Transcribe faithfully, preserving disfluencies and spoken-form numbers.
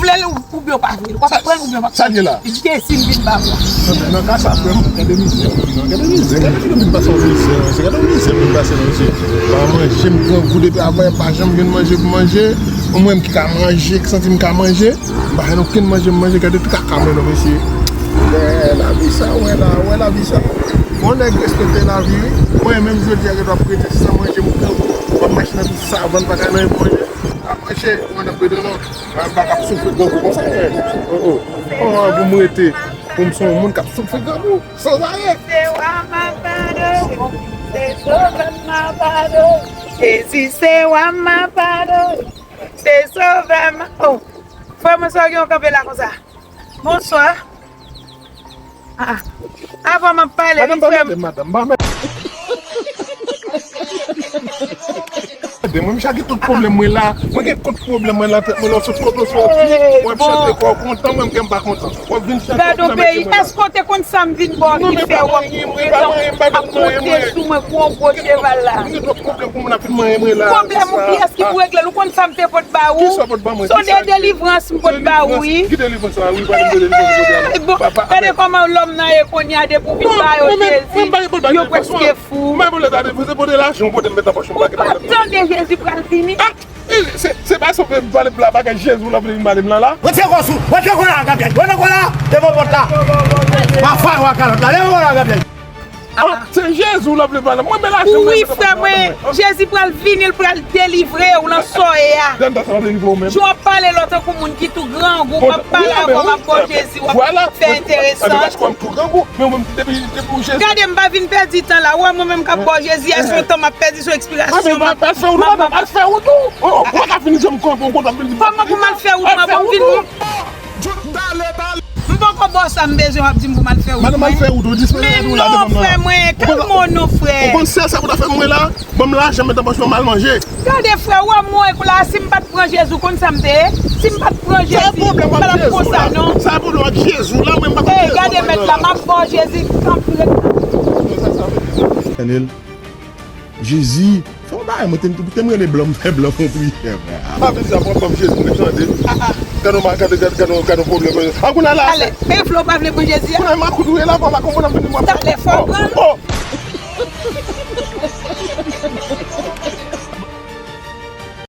Pran l oubyen w pa vle l. W ap pran l oubyen w p ap pran l. Sa l ye la? Li di ke si m vin ba w la. Nan ka sa, frè m, gade mizè, non, gade mizè, gade ki nou vin pase yon mizè, mesye, gade yon mizè m vin pase, mesye. Pa manje, m grangou depi avan yè, m pa janm jwenn manje pou manje. Ou mwen m ki ka manje, ki santi m ka manje. M pa jwenn okenn manje m manje, gade tout kaka mwen non, mesye. Wè lavi sa, wè la, wè lavi sa. Bon nèg respekte lavi, wi. Mwen menm jodi a, gen dwa prete san manje, m grangou. M ap mache nan tout savann, pa ka nan yon manje. Ap mache, mwen ap prete non. Mwen pa k ap soufri grangou konsa, wi. Oh, oh. Kòman pou m rete, pou m se yon moun k ap soufri grangou, sanzaye? Se wa m ap adore, se sovè m ap adore. Jezi, se wa m ap adore. Se sovè m. Oh, frè mwen, sa w gen w kanpe la konsa? Bonswa. Ah, ah. Avan m ap pale, wi, frè m. Madanm, pa gade, madanm, pa gade. Mwen, m chak gen tout pwoblèm mwen la. Mwen gen tout pwoblèm mwen la tèt mwen la. Sou foto, sou fi. Mwen ap chante kò kontan, mwen, m kè m pa kontan. W ap vin chante. Gade yon peyi, èske w te konn sa m vin ba w ki fè w ap gentan ap monte sou mwen kou yon gwo cheval la? M gen twòp pwoblèm pou moun ap vin manyen mwen la. Pwoblèm ou kiyès ki pou regle l? Ou konn sa m te pot ba ou? Kisa w pot ba mwen? Se yon de delivrans m pot ba ou, wi. Ki delivrans la? Wi, pale m de delivrans ou pote a la. Bon, gade kòman lòm nan ye kounye a, depi w vin ba yo Jezi, yo prèske fou. M pa gen pwoblèm avè w, se pote lajan w pote m met nan pòch mwen, m pa gen pwoblèm. Ou pa tande Jezi pral vini? Ah! Se, se pa sa w vle m pale m la, bagay Jezi w la vle vin pale m la la. Retire kò sou, retire kò la, Gabyèl, retire kò la, devan pòt la. Pa fè w a kalòt la, leve kò la, Gabyèl. Ah, se Jezi w la vle pale. Mwen, men lajan mwen. Wi, frè mwen, Jezi pral vini, l pral delivre w nan sa w ye a. Dènda sa w delivre w menm. Jan w ap pale la tankou moun ki tou grangou, m ap pale avè w, m ap ba w Jezi, w ap fè enteresan. Paske m tou grangou, men mwen depi, depi w Jezi. Gade, m pa vin pèdi tan la. Ou wè mwen menm k ap ba w Jezi, a se yon tan m ap pèdi, se yon ekspirasyon. Mwen menm m ap fè wout, mwen menm m ap fè wout tou. Oh, oh, ou pa ka vin di m konprann, konprann, vin di. Kòman pou m al fè wout, mwen, pou m vin. M poko ba w sa m bezwen, w ap di m pou m al fè wout mwen. Madanm, al fè wout ou, disponib ou la devan mwen la. Non, frè mwen, kalme w non, frè. Ou konn sèl sa pou ta fè mwen la? Ban m lajan, met nan pòch mwen, m al manje. Gade, frè, ou wè mwen kou la, si m pa t pran Jezi, ou konn sa m te ye? Si m pa t pran Jezi, m pa t ap konsa non. Sa pwoblèm ak Jezi w la, mwen m pa konn Jezi. Ey, gade mèt la, m ap ba w Jezi kanpe. Daniel, Jezi, fè yon bagay, mwen te, te m rele blan, m fè blan fè yon priyè, frè. Pa vin di sa, mwen ban m Jezi, mwen tande. Gade yon ma-, gade, gade, gade yon, gade yon pwoblèm. An kounye a la. Ale, e vle w pa vle pran Jezi a? Kounye a makout ou ye la, pa makout mwen ap vin di mwen. Talè fò w pran l. Oh, oh.